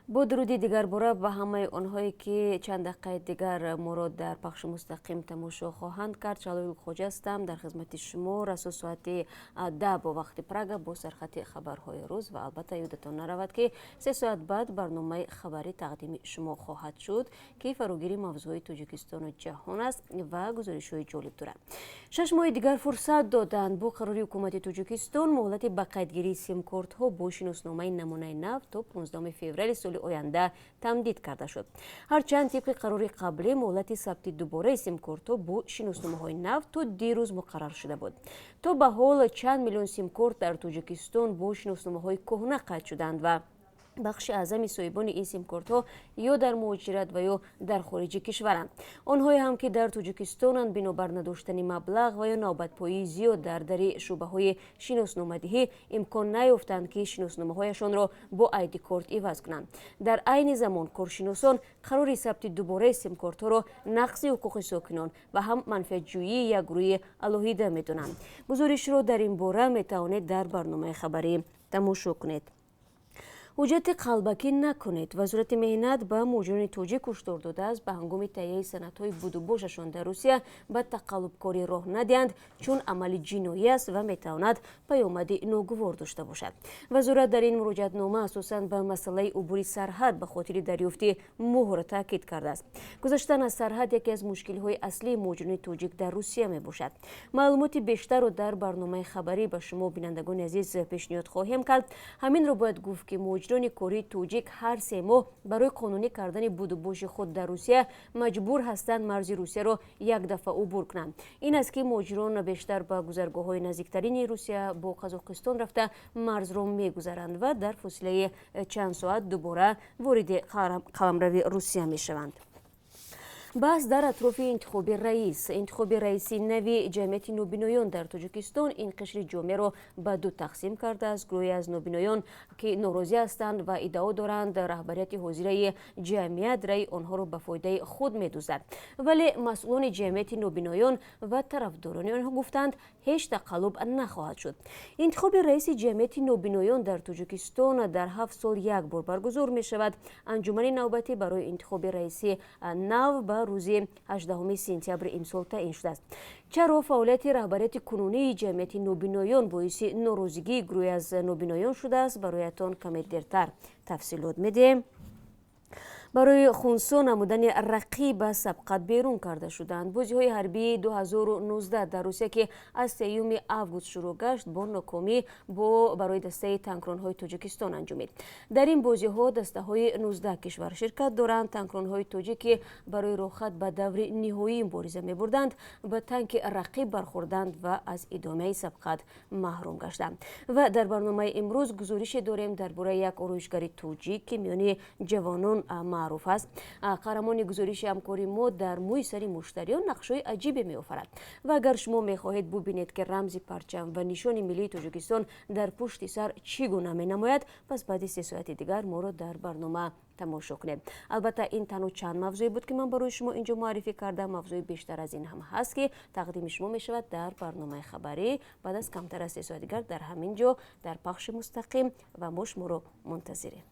Бо дуруди дигарбора ба ҳамаи онҳое, ки чанд дақиқаи дигар моро дар пахши мустақим тамошо хоҳанд кард. Шалои Хоҷа ҳастам дар хизмати шумо расо соати 10 бо вақти Прага бо сархати хабарҳои рӯз. Ва албатта, ёдатон наравад, ки 3 соат баъд барномаи хабарӣ тақдими шумо хоҳад шуд, ки фарогири мавзӯъҳои Тоҷикистону ҷаҳон аст ва гузоришҳои ҷолиб дорад. 6 моҳи дигар фурсат доданд. Бо қарори ҳукумати Тоҷикистон муҳлати ба қайдгирии симкортҳо бо шиносномаи намунаи нав то 15 феврали соли оянда тамдид карда шуд. Ҳарчанд тибқи қарори қаблӣ муҳлати сабти дубораи симкортҳо бо шиносномаҳои нав то дирӯз муқаррар шуда буд. То ба ҳол чанд миллион симкорт дар Тоҷикистон бо шиносномаҳои кӯҳна қайд шуданд ва бахши аъзами соҳибони ин симкортҳо ё дар муҳоҷират ва ё дар хориҷи кишваранд. Онҳое ҳам, ки дар Тоҷикистонанд, бинобар надоштани маблағ ва ё навбатпоии зиёд дар дари шӯъбаҳои шиносномадиҳӣ имкон наёфтанд, ки шиносномаҳояшонро бо айдикорт иваз кунанд. Дар айни замон коршиносон қарори сабти дубораи симкортҳоро нақзи ҳуқуқи сокинон ва ҳам манфиатҷӯии як гурӯҳи алоҳида медонанд. Гузоришро дар ин бора метавонед дар барномаи хабарӣ тамошо кунед. Ҳуҷҷати қалбакӣ накунед. Вазорати меҳнат ба муҳоҷирони тоҷик ҳушдор додааст, ба ҳангоми таҳияи санадҳои будубошашон дар Русия ба тақаллубкорӣ роҳ надиҳанд, чун амали ҷиноӣ аст ва метавонад паёмади ногувор дошта бошад. Вазорат дар ин муроҷиатнома асосан ба масъалаи убури сарҳад ба хотири дарёфти муҳр таъкид кардааст. Гузаштан аз сарҳад яке аз мушкилиҳои аслии муҳоҷирони тоҷик дар Русия мебошад. Маълумоти бештарро дар барномаи хабарӣ ба шумо, бинандагони азиз, пешниҳод хоҳем кард. Ҳаминро бояд гуфт, ки муҳоҷирони кории тоҷик ҳар 3 моҳ барои қонунӣ кардани будубоши худ дар Русия маҷбур ҳастанд марзи Русияро як дафъа убур кунанд. Ин аст, ки муҳоҷирон бештар ба гузаргоҳҳои наздиктарини Русия бо Қазоқистон рафта, марзро мегузаранд ва дар фосилаи чанд соат дубора вориди қаламрави Русия мешаванд. Баҳс дар атрофи интихоби раис. Интихоби раиси нави ҷамъияти нобиноён дар Тоҷикистон ин қишри ҷомеаро ба ду тақсим кардааст. Гурӯҳе аз нобиноён, ки норозӣ ҳастанд ва иддао доранд, раҳбарияти ҳозираи ҷамъият раи онҳоро ба фоидаи худ медуздад. Вале масъулони ҷамъияти нобиноён ва тарафдорони онҳо гуфтанд, ҳеҷ тақаллуб нахоҳад шуд. Интихоби раиси ҷамъияти нобиноён дар Тоҷикистон дар 7 сол як бор баргузор мешавад. Анҷумани навбатӣ барои интихоби раиси нав ба рӯзи 18 сентябри имсол таъин шудааст. Чаро фаъолияти раҳбарияти кунунии ҷамъияти нобиноён боиси норозигии гурӯҳе аз нобиноён шудааст, бароятон каме дертар тафсилот медиҳем. Барои хунсо намудани рақиб аз сабқат берун карда шуданд. Бозиҳои ҳарбии 2019 дар Русия, ки аз 3 август шурӯъ гашт, бо нокомӣ бо барои дастаи танкронҳои Тоҷикистон анҷомид. Дар ин бозиҳо дастаҳои 19 кишвар ширкат доранд. Танкронҳои тоҷик, ки барои роҳхат ба даври ниҳоӣ мубориза мебурданд, ба танки рақиб бархӯрданд ва аз идомаи сабқат маҳрум гаштанд. Ва дар барномаи имрӯз гузорише дорем дар бораи як ороишгари тоҷик, ки миёни ҷавонон маъруф аст. Қаҳрамони гузориши ҳамкори мо дар мӯи сари муштариён нақшҳои аҷибе меофарад. Ва агар шумо мехоҳед бубинед, ки рамзи парчам ва нишони миллии Тоҷикистон дар пушти сар чӣ гуна менамояд, пас баъди 3 соати дигар моро дар барнома тамошо кунед. Албатта, ин танҳо чанд мавзӯе буд, ки ман барои шумо инҷо муаррифӣ кардам. Мавзӯи бештар аз ин ҳам ҳаст, ки тақдими шумо мешавад дар барномаи хабарӣ баъд аз камтар аз 3 соат дигар дар ҳамин ҷо дар пахши мустақим, ва мо шуморо мунтазирем.